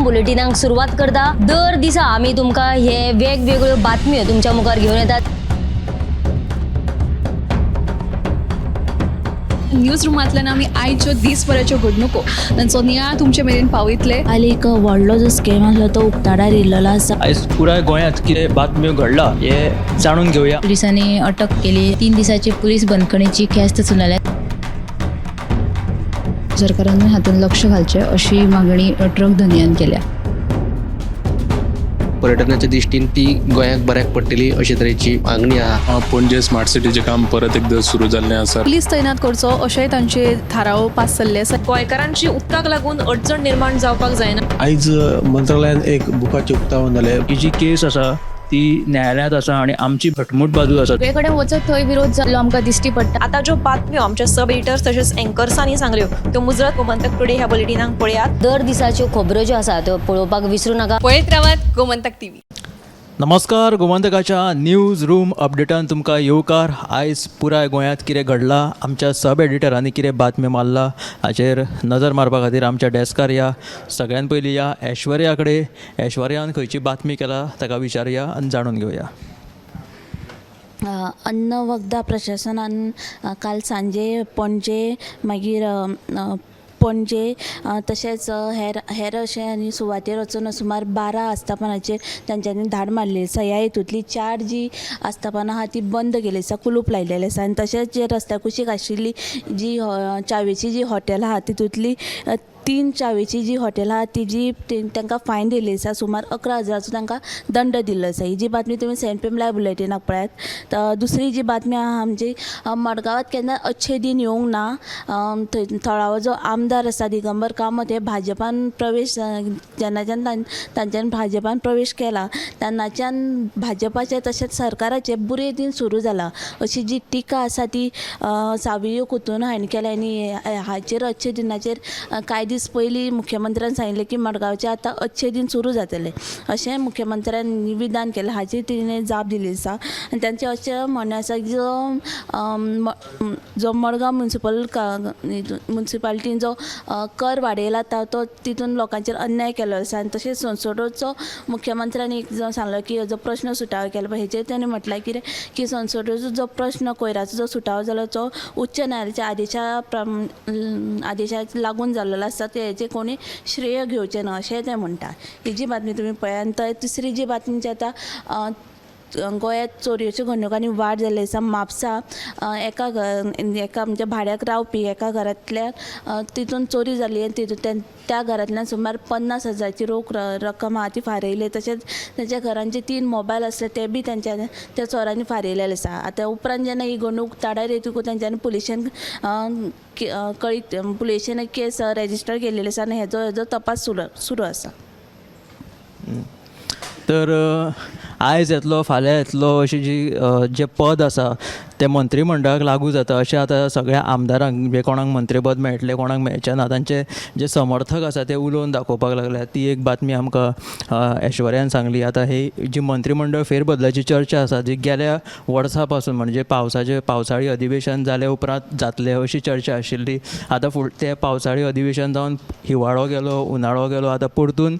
बुलेटिनाक सुरवात करता. दर दिसा आमी तुमकां हे वेगवेगळ्यो बातम्यो तुमच्या मुखार घेवन येतात. न्यूज रुमांतल्यान आमी आयच्यो दीसभराच्यो घडणुको तांचो नियाळ तुमचे मेरेन पावयतले. काल एक व्हडलो जो स्कॅम आसलो तो उक्ताडार येयल्लो आसा. आयज पुराय गोंयांत कितें बातम्यो घडला हे जाणून घेवया. पुलिसांनी अटक केली. 3 दिसाची पुलीस बंदखणीची ख्यास्त सुनायल्या. सरकारान हातूंत लक्ष घालचें अशी मागणी ट्रक धनयान केल्या. पर्यटनाच्या दृश्टीन ती गोंयाक बऱ्याक पडटली अशे तरेची मागणी आहा. पणजे स्मार्ट सिटीचें काम परत एकदां सुरू जाल्लें आसा. पुलीस तैनात करचो अशेंय तांचे थाराव पास जाल्ले आसा. गोंयकारांची उदकाक लागून अडचण निर्माण जावपाक जायना. आयज मंत्रालयान एक बुकाचें उक्तावण जालें. ही जी केस आसा ती न्यायालयांत आसा आनी आमची घटमूट बाजू आसा. सगळे कडेन वचत थंय विरोध जाल्लो आमकां दिश्टी पडटा. आतां ज्यो बातम्यो आमच्या सब एडिटर्स तशेंच एंकर्सांनी सांगल्यो त्यो मुजरत गोमंतक टुडे ह्या बुलेटिनाक पळयात. दर दिसाच्यो खबरो ज्यो आसा त्यो पळोवपाक विसरू नाका. पळयत रावात गोमंतक टीव्ही. नमस्कार, गोमंतकाच्या न्यूज रूम अपडेटान तुमकां येवकार. आयज पुराय गोंयांत कितें घडलां, आमच्या सब एडिटरांनी कितें बातम्यो मारला हाचेर नजर मारपा खातीर आमच्या डेस्कार या. सगळ्यान पयलीं या ऐश्वर्या कडेन. ऐश्वर्यान खंयची बातमी केला ताका विचारुया आनी जाणून घेवया. अन्न वखदां प्रशासनान काल सांजे पणजे, मागीर पणजे तशेंच हेर हेर अशें आनी सुवातेर वचून सुमार 12 आस्थापनाचेर तांच्यांनी धाड मारलेली आसा. ह्या हितूंतली 4 जी आस्थापनां आहा ती बंद केली आसा, कुलूप लायलेलें आसा. आनी तशेंच जे रस्त्या कुशीक आशिल्ली जी च्यावेची जी हॉटेलां आहा तितूंतली 3 च्यावेची जी हॉटेलां आहा तिजी तांकां फायन दिल्ली आसा. सुमार 11,000चो तांकां दंड दिल्लो आसा. ही जी बातमी तुमी 7 PM live बुलेटिनाक पळयात. दुसरी जी बातमी आहा आमची, मडगांवांत केन्ना अच्छे दिन येवंक ना. थंय थळावो जो आमदार आसा दिगंबर कामत हे भाजपान प्रवेश जेन्नाच्यान तांच्यान भाजपान प्रवेश केला तेन्नाच्यान भाजपाचे तशेंच सरकाराचे बुरे दिन सुरू जाला अशी जी टिका आसा ती सावियो कुतुनो हांणी केल्या. आनी हाचेर अच्छे दिनाचेर कांय दीस पयलीं मुख्यमंत्र्यान सांगिल्लें की मडगांवचे आतां अच्छे दिन सुरू जातले अशें मुख्यमंत्र्यान विधान केलें. हाचेर तिणें जाप दिली आसा. आनी तांचें अशें म्हणणें आसा की जो मडगांव मुन्सिपालिटीन जो कर वाडयला तो तितून लोकांचेर अन्याय केलो आसा. आनी तशेंच सोनसोडोचो मुख्यमंत्र्यान एक जो सांगलो की जो प्रश्न सुटावो केलो हेचेर ताणें म्हटलां कितें की सोनसोडोचो जो प्रश्न कोयराचो जो सुटावो जालो तो उच्च न्यायालयाच्या आदेशाक लागून जाल्लो आसा, ते हेचें कोणी श्रेय घेवचें ना अशेंय ते म्हणटा. ही जी बातमी तुमी पळयात. आनी तिसरी जी बातमी जी आतां गोंयांत चोरयेच्यो घडणुकांनी वाड जाल्ली आसा. म्हापसा एका एका म्हणजे भाड्याक रावपी एका घरांतल्या तितून चोरी जाली आनी तितून त्या घरांतल्यान सुमार 50,000ची रोख रक्कम आहा ती फारयली. तशेंच तांच्या घरान जे 3 मोबायल आसले ते बी तांच्या त्या चोरांनी फारयलेले आसा. आतां उपरांत जेन्ना ही घडणूक उक्ताडार येतकूच तांच्यांनी पुलिशेन कळीत पुलिशेन केस रेजिस्टर केलेली आसा आनी हेजो तपास सुरू आसा. तर आयज येतलो फाल्यां येतलो अशी जी जें पद आसा तें मंत्रीमंडळाक लागू जाता अशें आतां सगळ्या आमदारांक म्हणजे कोणाक मंत्रीपद मेळटलें कोणाक मेळचें ना तांचे जे समर्थक आसा ते उलोवन दाखोवपाक लागल्या. ती एक बातमी आमकां ऐश्वर्यान सांगली. आतां ही जी मंत्रीमंडळ फेरबदलाची चर्चा आसा जी गेल्या वर्सा पासून म्हणजे पावसाळी अधिवेशन जाले उपरांत जातलें अशी चर्चा आशिल्ली. आतां तें पावसाळी अधिवेशन जावन हिवाळो गेलो, उनाळो गेलो, आतां परतून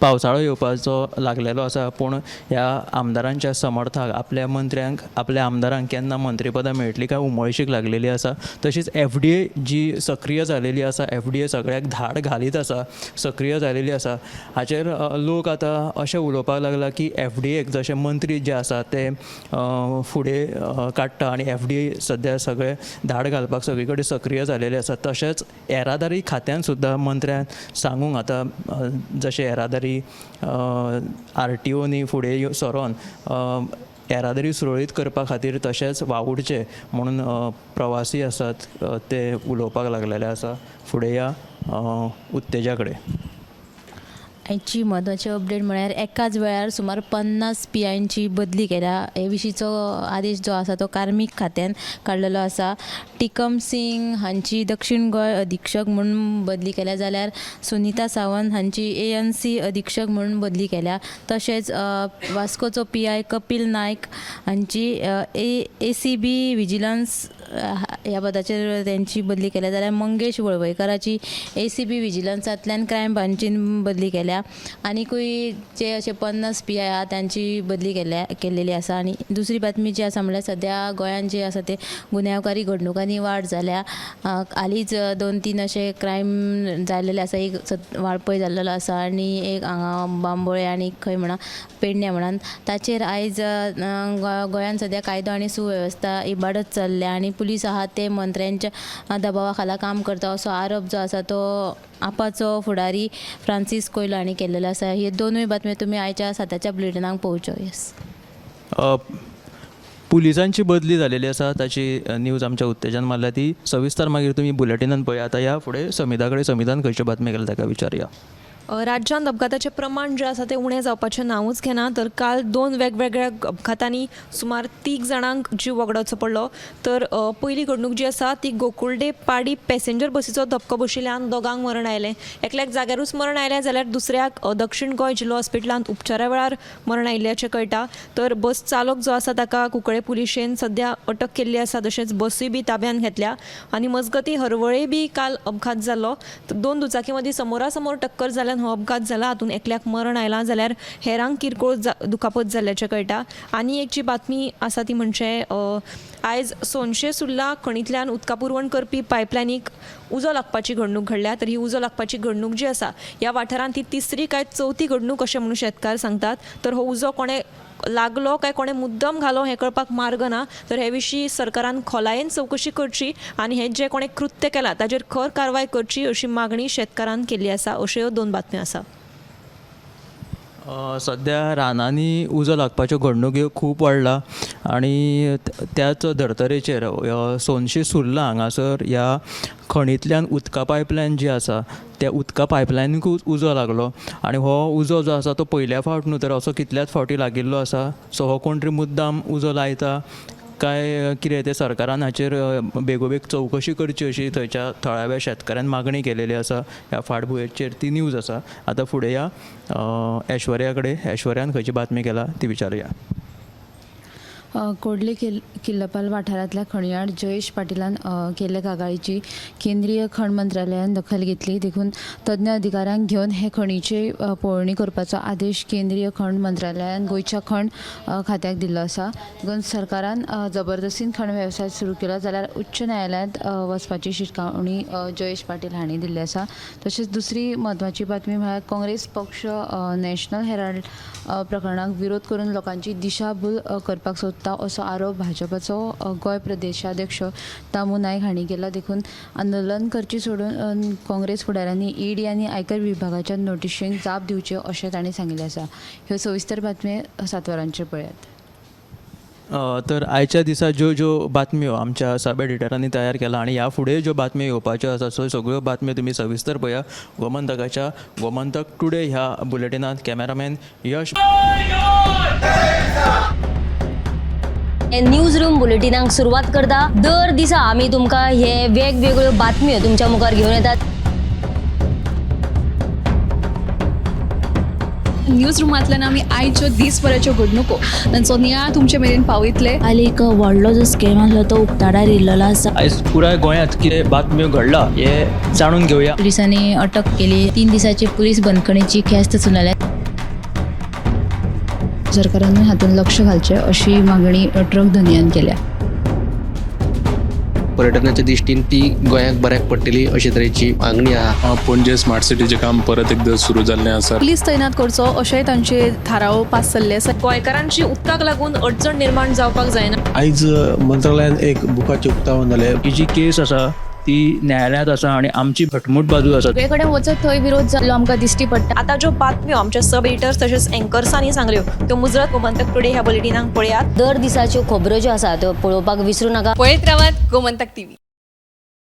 पावसाळो येवपाचो लागलेलो आसा. पूण ह्या आमदारांच्या समर्थाक आपल्या मंत्र्यांक आपल्या आमदारांक केन्ना मंत्रीपदां मेळटली काय उमळशीक लागलेली आसा. तशीच FDA जी सक्रीय जालेली आसा, FDA सगळ्याक धाड घालीत आसा, सक्रीय जालेली आसा. हाचेर लोक आतां अशें उलोवपाक लागला की FDA जशे मंत्री जे आसा ते फुडें काडटा आनी FDA सद्या सगळे धाड घालपाक सगळी कडेन सक्रीय जालेले आसा. तशेंच येरादारी खात्यान सुद्दां मंत्र्यान सांगूंक आतां जशें येरादारी RTOनी फुडें सरोन येरादारी सुरळीत करपा खातीर तशेंच वावुरचें म्हणून प्रवासी आसात ते उलोवपाक लागलेले आसा. फुडें या उत्तेजा कडेन. आयची म्हत्वाची अपडेट म्हळ्यार एकाच वेळार सुमार 50 PIंची बदली केल्या. हे विशींचो आदेश जो आसा तो कार्मीक खात्यान काडलेलो आसा. टिकम सिंग हांची दक्षीण गोंय अधीक्षक म्हूण बदली केल्या, जाल्यार सुनीता सावंत हांची ANC अधीक्षक म्हूण बदली केल्या. तशेंच वास्कोचो PI Kapil Naik हांची ACB vigilance ह्या पदाचेर तेंची बदली केल्या, जाल्यार मंगेश वळवयकाराची ACB विजिलन्सांतल्यान क्रायम ब्रांचीन बदली केल्या. केल्या. आनीकूय जे अशे 50 पी I आहा तांची बदली केल्लेली आसा. आनी दुसरी बातमी जी आसा म्हणल्यार सद्या गोंयांत जे आसा ते गुन्यांवकारी घडणुकांनी वाड जाल्या. हालींच 2-3 अशे क्रायम जाल्लेले आसा. एक वाळपय जाल्लेलो आसा आनी एक हांगा बांबोळे आनी खंय म्हणा पेडण्या म्हणान. ताचेर आयज गोंयांत सद्या कायदो आनी सुवेवस्था इबाडत चल्ल्या आनी पुलीस आहा ते मंत्र्यांच्या दबावा खाला काम करता असो आरोप जो आसा तो आपाचो फुडारी फ्रांसीस कोयलो हांणी केल्लेलो आसा. हे दोनूय बातम्यो तुमी आयच्या 7च्या बुलेटिनाक पळोवच्यो. येस. पुलिसांची बदली जालेली आसा ताची न्यूज आमच्या उत्तेजन मारल्या ती सविस्तर मागीर तुमी बुलेटिनान पळया. आतां ह्या फुडें समिधा कडेन, समिधान खंयच्यो बातम्यो केल्या ताका विचारया. राज्यांत अपघाताचें प्रमाण जें आसा तें उणें जावपाचें नांवूच घेना. तर काल 2 वेगवेगळ्या अपघातांनी सुमार 3 जाणांक जीव वगडावचो पडलो. तर पयली घडणूक जी आसा ती गोकुळडे पाडी पॅसेंजर बसीचो धपको बशिल्ल्यान 2 मरण आयलें. एकल्याक जाग्यारूच मरण आयलें जाल्यार दुसऱ्याक दक्षिण गोंय जिल्लो हॉस्पिटलांत उपचारा वेळार मरण आयिल्ल्याचें कळटा. तर बस चालक जो आसा ताका कुंकळे पुलिशेन सद्या अटक केल्ली आसा, तशेंच बसूय बी ताब्यांत घेतल्या. आनी मजगतीं हरवळे बी काल अपघात जाल्लो. 2 दुचाकी मदीं समोरासमोर टक्कर जाल्यान हो अपघात जाला. हातूंत एकल्याक मरण आयलां जाल्यार हेरांक किरकोळ दुखापत जाल्ल्याचें कळटा. आनी एक जी बातमी आसा ती म्हणजे आयज सोनशे सुर्ला खणींतल्यान उदका पुरवण करपी पायपलायनीक उजो लागपाची घडणूक घडल्या. तर ही उजो लागपाची घडणूक जी आसा ह्या वाठारांत ती 3री काय 4थी घडणूक अशें म्हणून शेतकार सांगतात. तर हो उजो कोणें लागलो काय कोणें मुद्दम घालो हें कळपाक मार्ग ना. तर हे विशीं सरकारान खोलायेन चवकशी करची आनी हें जें कोणें कृत्य केलां ताजेर खर कारवाय करची अशी मागणी शेतकारान केल्ली आसा. अश्यो ह्यो 2 बातम्यो आसा. सद्या रानांनी उजो लागपाच्यो घडणुक्यो खूब वाडला आनी त्याच धर्तरेचेर सोनशे सुर्ला हांगासर ह्या खणींतल्यान उदका पायपलायन जी आसा त्या उदका पायपलायनीकूच उजो लागलो आनी हो उजो जो आसा तो पयल्या फावट न्हू तर असो कितल्याच फावटी लागिल्लो आसा. सो हो कोण तरी मुद्दाम उजो लायता काय कितें तें सरकारान हाचेर बेगोबेग चवकशी करची अशी थंयच्या थळाव्या शेतकाऱ्यान मागणी केलेली आसा. ह्या फाटभुंयेचेर ती न्यूज आसा. आतां फुडें या ऐश्वर्या कडेन, ऐश्वर्यान खंयची बातमी केला ती विचारुया. कोडले किल्लपाल वाठारांतल्या खणयाड जयेश पाटिलान केल्ल्या कागाळीची केंद्रीय खण मंत्रालयान दखल घेतली. देखून तज्ञ अधिकाऱ्यांक घेवन हे खणीची पळोवणी करपाचो आदेश केंद्रीय खण मंत्रालयान गोंयच्या खण खात्याक दिल्लो आसा. देखून सरकारान जबरदस्तीन खण वेवसाय सुरू केलो जाल्यार उच्च न्यायालयांत वचपाची शिटकावणी जयेश पाटील हांणी दिल्ली आसा. तशेंच दुसरी म्हत्वाची बातमी म्हळ्यार काँग्रेस पक्ष नॅशनल हेराल्ड प्रकरणाक विरोध करून लोकांची दिशाभूल करपाक सोदता असो आरोप भाजपाचो गोंय प्रदेशाध्यक्ष दामू नायक हांणी केला. देखून आंदोलन करची सोडून काँग्रेस फुडाऱ्यांनी ईडी आनी आयकर विभागाच्या नोटिशींक जाप दिवची अशें तांणी सांगिल्लें आसा. ह्यो सविस्तर बातम्यो 7 वरांचेर पळयात. तर आयच्या दिसा ज्यो ज्यो बातम्यो आमच्या सब एडिटरांनी तयार केला आनी ह्या फुडें ज्यो बातम्यो येवपाच्यो आसा सो सगळ्यो बातम्यो तुमी सविस्तर पळया गोमंतकाच्या गोमंतक टुडे ह्या बुलेटिनांत. कॅमेरामॅन यश. न्यूज रूम बुलेटिनाक सुरवात करता. दर दिसा आमी तुमकां हे वेगवेगळ्यो बातम्यो तुमच्या मुखार घेवन येतात. न्यूज रुमांतल्यान आमी आयच्यो दीसभराच्यो घडणुको तांचो नियाळ तुमचे मेरेन पावयतले. काल एक व्हडलो जो स्कॅम आसलो तो उक्ताडार येयल्लो आसा. आयज पुराय गोंयांत कितें बातम्यो घडला हें जाणून घेवया. पुलिसांनी अटक केली. 3 दिसाची पुलीस बंदखणीची ख्यास्त सुनायल्या. सरकारान हातूंत लक्ष घालचें अशी मागणी ट्रक धनयान केल्या. पर्यटनाच्या दृश्टीन ती गोंयाक बऱ्याक पडटली अशे तरेची मागणी आहा. पणजे स्मार्ट सिटीचें काम परत एकदां सुरू जाल्लें आसा. पुलीस तैनात करचो अशेंय तांचे थाराव पास जाल्ले आसा. गोंयकारांची उदकाक लागून अडचण निर्माण जावपाक जायना. आयज मंत्रालयान एक बुकाचें उक्तावण जालें. ही जी केस आसा ती न्यायालयांत आसा आनी आमची घटमूट बाजू आसा. सगळे कडेन वचत थंय विरोध जाल्लो आमकां दिश्टी पडटा. आतां ज्यो बातम्यो आमच्या सब एडिटर्स तशेंच एंकर्सांनी सांगल्यो त्यो मुजरत गोमंतक टुडे ह्या बुलेटिनाक पळयात. दर दिसाच्यो खबरो ज्यो आसा त्यो पळोवपाक विसरूं नाका. पळयत रावात गोमंतक टीव्ही.